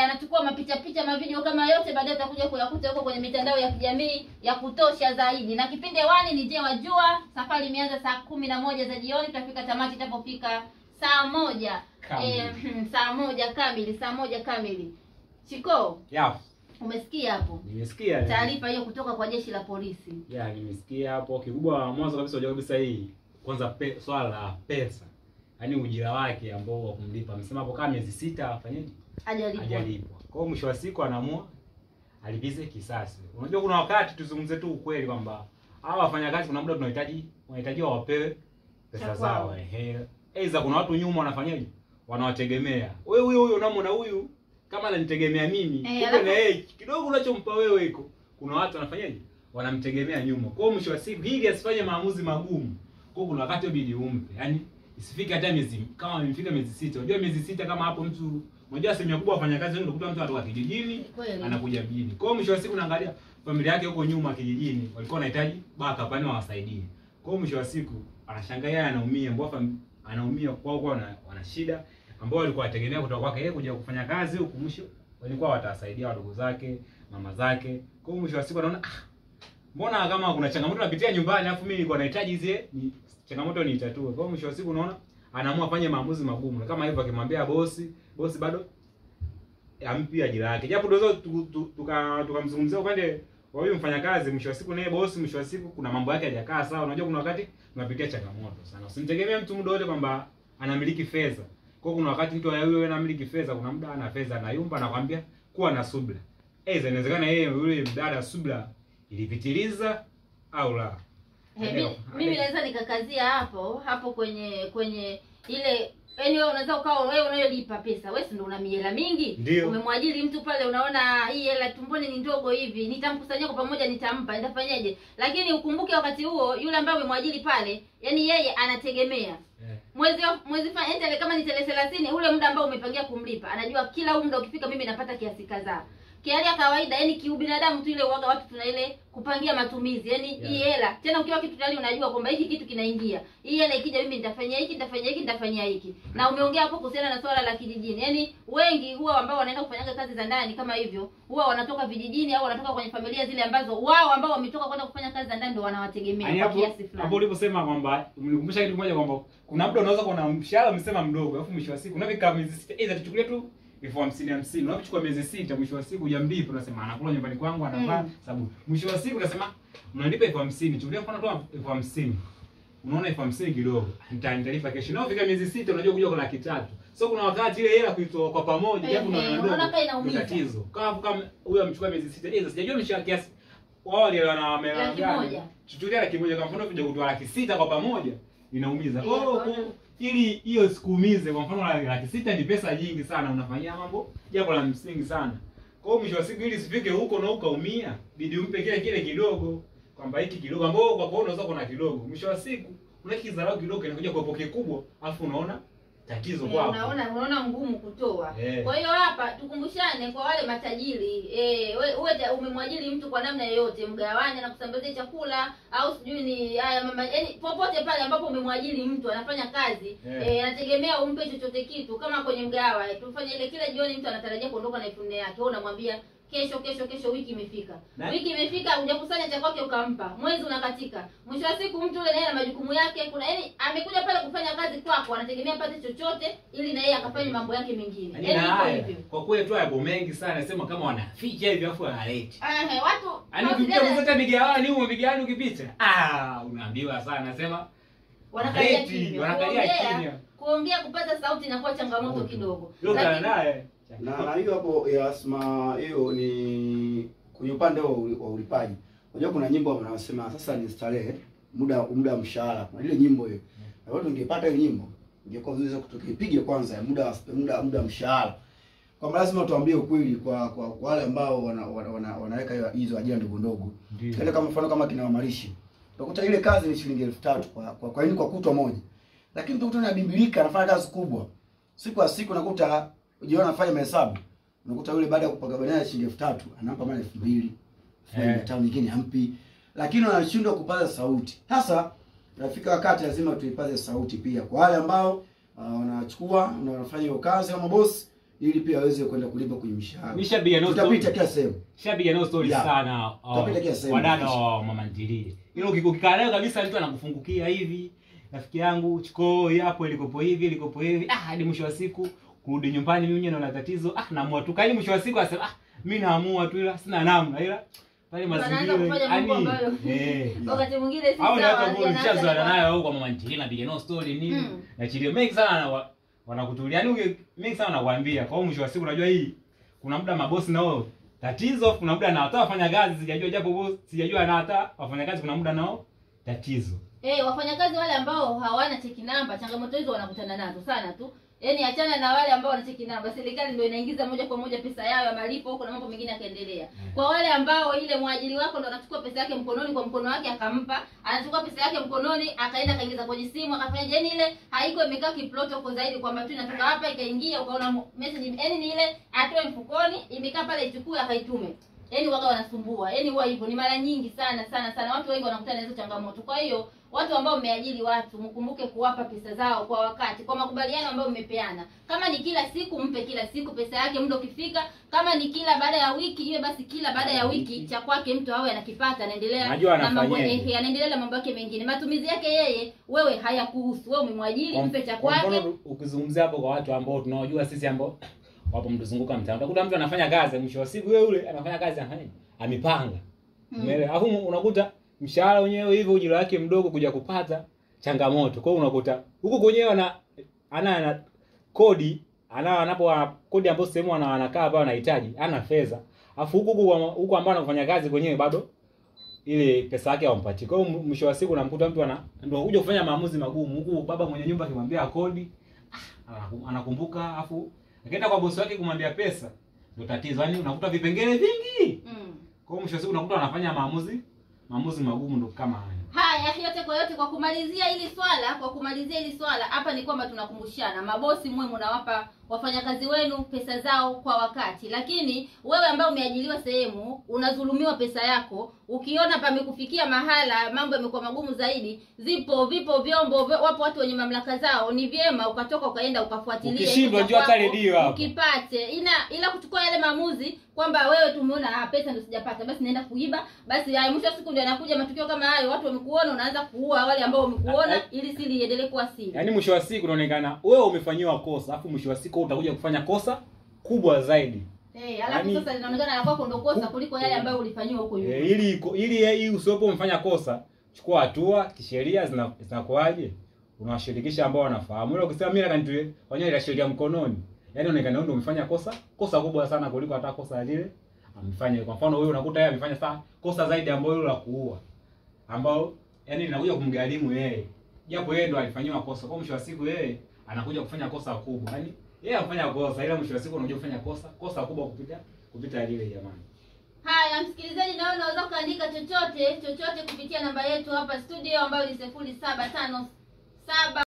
Anachukua mapicha picha mavideo kama yote, baadaye utakuja kuyakuta huko kwenye mitandao ya kijamii ya kutosha zaidi. Na kipindi hewani ni Je Wajua. Safari imeanza saa 11 za jioni, tutafika tamati itapofika saa 1. Saa 1 kamili, saa 1 kamili. Chiko? Yeah. Umesikia hapo? Nimesikia. Taarifa hiyo kutoka kwa jeshi la polisi. Yeah, nimesikia hapo. Kikubwa mwanzo kabisa unajua kabisa hii kwanza swala la pesa. Yaani ujira wake ambao wa kumlipa. Amesema hapo kama miezi 6 afanyeje? Hajalipwa. Kwa hiyo mwisho wa siku anaamua alipize kisasi. Unajua kuna wakati tuzungumze tu ukweli kwamba hawa wafanyakazi kuna muda tunahitaji wanahitajiwa wapewe pesa zao. Aidha kuna watu nyuma wanafanyaje? Wanawategemea. Wewe huyo huyo unamwona huyu kama ananitegemea mimi, kumbe na yeye kidogo unachompa wewe iko. Kuna watu wanafanyaje? Wanamtegemea nyuma. Kwa hiyo mwisho wa siku ili asifanye maamuzi magumu. Kwa hiyo kuna wakati inabidi umpe. Yaani isifike hata miezi kama imefika miezi 6. Unajua miezi 6 kama hapo mtu unajua asilimia kubwa wafanyakazi wengi unakuta mtu anatoka kijijini anakuja mjini. Kwa hiyo mwisho wa siku naangalia familia yake huko nyuma kijijini walikuwa wanahitaji backup yani wawasaidie. Kwa hiyo mwisho wa siku anashangaa yeye anaumia, mbona anaumia kwao kwa wana shida ambao walikuwa wategemea kutoka kwake yeye kuja kufanya kazi huku, mwisho walikuwa watasaidia wadogo zake, mama zake. Kwa hiyo mwisho wa siku anaona mbona kama kuna changamoto napitia nyumbani alafu mimi nilikuwa nahitaji hizi ni changamoto niitatue. Kwa hiyo mwisho wa siku unaona anaamua afanye maamuzi magumu. Na kama hivyo akimwambia bosi, bosi bado ampi ajira yake. Japo tunaweza tukamzungumzia upande wa huyu mfanyakazi, mwisho wa siku naye bosi mwisho wa siku kuna mambo yake hajakaa sawa. Unajua kuna wakati tunapitia changamoto sana. Usimtegemee mtu muda wote kwamba anamiliki fedha. Kwa kuna wakati mtu huyo anamiliki fedha, kuna muda ana fedha anayumba, anakuambia kuwa na subira. Aidha inawezekana yeye yule mdada subira ilipitiliza au la. Mimi naweza nikakazia hapo hapo kwenye ile yaani wewe unaweza ukawa wewe unayolipa pesa, wewe si ndio una mihela mingi. Umemwajiri mtu pale, unaona hii hela tumboni ni ndogo hivi, nitamkusanyia kwa pamoja nitampa, nitafanyaje? Lakini ukumbuke wakati huo yule ambaye umemwajiri pale, yani yeye anategemea. Mwezi fanya kama ni tarehe 30 ule muda ambao umepangia kumlipa, anajua kila huu muda ukifika mimi napata kiasi kadhaa. Kiali ya kawaida, yani kiubinadamu tu ile uaga watu tuna ile kupangia matumizi. Yani hii hela tena ukiwa kitu tayari unajua kwamba hiki kitu kinaingia. Hii hela ikija mimi nitafanyia hiki, nitafanyia hiki, nitafanyia hiki. Na umeongea hapo kuhusiana na swala la kijijini. Yani wengi huwa ambao wanaenda kufanyaga kazi za ndani kama hivyo, huwa wanatoka vijijini au wanatoka kwenye familia zile ambazo wao ambao wametoka kwenda kufanya kazi za ndani ndio wanawategemea kwa kiasi fulani. Hapo uliposema kwamba mlikumbusha kitu kimoja kwamba kuna muda unaweza kuona mshahara umesema mdogo, alafu mwisho wa siku unafika miezi 6, aidha tuchukulie tu 50,000 unapochukua miezi 6 mwisho wa siku hujamlipa, unasema anakula nyumbani kwangu anavaa sababu. Mwisho wa siku unasema unanipa 50,000, chukulia mfano tu 50,000. Unaona 50,000 kidogo, nitalipa kesho. Na ufika miezi 6 unajua kuja kwa 300,000. So kuna wakati ile hela kuitoa kwa pamoja japo unaona ndogo tatizo. Kama huyo amechukua miezi 6, aidha sijajua mshahara kiasi wao walielewana wameelewana. Chukulia 100,000 kwa mfano kuja kutoa 600,000 kwa pamoja inaumiza. Ili hiyo sikuumize. Kwa mfano 600,000 ni pesa nyingi sana, unafanyia mambo jambo la msingi sana. Kwa hiyo mwisho wa siku ili sifike huko na ukaumia, bidi umpe kile kile kidogo, kwamba hiki kidogo ambao kwa kwa unaweza kuona kidogo. Mwisho wa siku unakidharau kidogo inakuja kwa poke kubwa, afu unaona tatizo kwako. Unaona ngumu kutoa. Kwa hiyo hapa tukumbushane kwa wale matajiri, wewe umemwajiri mtu kwa namna yoyote, mgawanya na kusambazia chakula au sijui ni haya mama, yani popote pale ambapo umemwajiri mtu anafanya kazi, anategemea umpe chochote kitu. Kama kwenye mgawa, tufanye ile kila jioni mtu anatarajia kuondoka na 4,000 yake. Wewe unamwambia kesho kesho kesho, wiki imefika. Wiki imefika hujakusanya cha kwake ukampa. Mwezi unakatika. Mwisho wa siku mtu yule naye ana majukumu yake. Kuna yani amekuja pale kufanya kazi kwako, anategemea apate chochote ili na yeye akafanye mambo yake mengine. Yaani iko hivyo. Kwa kweli tu hapo mengi sana sema kama wanaficha hivi afu wanaleta. Watu yaani ukipita kufuata migawani huo migawani ukipita, unaambiwa sana sema wanakalia kimya. Wanakalia kimya. Kuongea kupata sauti inakuwa changamoto kidogo. Lakini na hiyo hapo ya asma hiyo ni kwenye upande wa ulipaji. Unajua kuna nyimbo wanasema sasa ni starehe, muda wa mshahara. Kuna ile nyimbo hiyo. Na watu ungepata hiyo nyimbo, ingekuwa vizuri kutokipiga kwanza ya muda mshahara. Kwa lazima tuambie ukweli kwa wale ambao wanaweka hizo ajira ndogo ndogo. Kile kama mfano kama kina Mamalishi. Utakuta ile kazi ni shilingi 3000 kwa nini kwa kutwa moja. Lakini utakuta anabimbilika anafanya kazi kubwa. Siku kwa siku nakuta jiona anafanya mahesabu. Unakuta yule baada ya kupanga banana shilingi 3000 anampa mara 2000, 2500 nyingine hampi. Lakini wanashindwa kupaza sauti. Sasa nafika wakati lazima tuipaze sauti pia kwa wale ambao wanachukua na wanafanya hiyo kazi kama boss, ili pia aweze kwenda kulipa kwenye mishahara. Nishapiga no story. Tutapita kila sehemu. Nishapiga no story sana. Tutapita kila sehemu. Wadada wa mama ntilie. Ile ukikaa nayo kabisa mtu anakufungukia hivi. Rafiki yangu chukua hapo ilikopo hivi, ilikopo hivi. Hadi mwisho wa siku kurudi nyumbani mimi mwenyewe naona tatizo. Naamua tu. Kaili mwisho wa siku asema mimi naamua tu ila sina namna ila pale mazingira yaani wakati mwingine si sawa. Hao watu ambao nishazoeana nayo kwa mama ntilie na piga no story nini. Na chilio mengi sana wanakutulia. Yaani mengi sana nakwambia. Kwa hiyo mwisho wa siku unajua hii kuna muda mabosi nao tatizo, kuna muda na hata wafanya kazi sijajua, japo boss sijajua na hata wafanya kazi kuna muda nao tatizo. Wafanyakazi wale ambao hawana cheki namba changamoto hizo wanakutana nazo sana tu. Yaani achana na wale ambao wana cheki namba, serikali ndio inaingiza moja kwa moja pesa yao ya malipo huko na mambo mengine yakaendelea. Kwa wale ambao ile mwajiri wako ndio anachukua pesa yake mkononi kwa mkono wake akampa, anachukua pesa yake mkononi akaenda akaingiza kwenye simu akafanya, yaani ile haiko imekaa kiprotocol zaidi kwamba tu inatoka hapa ikaingia ukaona message, yaani ni ile atoe mfukoni imekaa pale ichukue akaitume. Yaani waga wanasumbua. Yaani huwa hivyo ni mara nyingi sana sana sana watu wengi wanakutana na hizo changamoto. Kwa hiyo watu ambao mmeajiri watu mkumbuke kuwapa pesa zao kwa wakati, kwa makubaliano ambayo mmepeana. Kama ni kila siku mpe kila siku pesa yake muda ukifika, kama ni kila baada ya wiki iwe basi kila baada ya wiki cha kwake mtu awe anakipata, anaendelea na mambo yake, anaendelea na mambo yake mengine. Matumizi yake yeye wewe hayakuhusu. Wewe umemwajiri mpe cha kwake. Kwa mfano ukizungumzia hapo kwa watu ambao tunaojua sisi ambao wapo mtuzunguka mtaani. Utakuta mtu anafanya kazi mwisho wa siku yeye yule anafanya kazi anafanya amepanga. Umeelewa? Alafu unakuta mshahara wenyewe hivyo ujira wake mdogo kuja kupata changamoto. Kwa hiyo unakuta huko kwenyewe ana kodi, anapo kodi ambayo sehemu anakaa pale anahitaji, ana fedha. Alafu huko ambao anafanya kazi kwenyewe bado ile pesa yake hawampatii. Kwa hiyo mwisho wa siku unamkuta mtu ndio kuja kufanya maamuzi magumu. Huku baba mwenye nyumba akimwambia kodi, anakumbuka, alafu akaenda kwa bosi wake kumwambia pesa ndio tatizo. Yaani unakuta vipengele vingi. Kwa hiyo mwisho wa siku unakuta anafanya maamuzi magumu ndio kama haya. Haya yote kwa yote, kwa kumalizia hili swala, hapa ni kwamba tunakumbushana mabosi mwe mnawapa wafanyakazi wenu pesa zao kwa wakati. Lakini wewe ambaye umeajiriwa sehemu unadhulumiwa pesa yako, ukiona pamekufikia mahala mambo yamekuwa magumu zaidi, vipo vyombo, wapo watu wenye mamlaka zao, ni vyema ukatoka ukaenda ukafuatilia. Ukishindwa njoo hata redio hapo. Ukipate ila kuchukua yale maamuzi kwamba wewe tumeona pesa ndio sijapata basi naenda kuiba, basi haya mwisho siku ndio anakuja matukio kama hayo, watu wamekuona unaanza kuua wale ambao wamekuona ili siri iendelee kuwa siri. Yaani mwisho wa siku unaonekana wewe umefanyiwa kosa, alafu mwisho wa siku utakuja kufanya kosa kubwa zaidi. Alafu sasa inaonekana la kwako ndio kosa kuliko yale ambayo ulifanyiwa huko nyuma. Ili usiwepo umefanya kosa, chukua hatua kisheria zinakuaje? Unawashirikisha ambao wanafahamu. Ile ukisema mimi nataka wenyewe ile sheria mkononi. Yaani unaonekana ndio umefanya kosa kubwa sana kuliko hata kosa lile amefanya. Kwa mfano wewe unakuta yeye amefanya sana kosa zaidi ambayo yule la kuua, ambao yaani linakuja kumgharimu yeye. Japo yeye ndo alifanywa kosa. Kwa mwisho wa siku yeye anakuja kufanya kosa kubwa. Yaani yeye anafanya kosa ila mwisho wa siku anakuja kufanya kosa kubwa kupita lile jamani. Haya msikilizaji, na wewe unaweza kuandika chochote kupitia namba yetu hapa studio ambayo ni 0757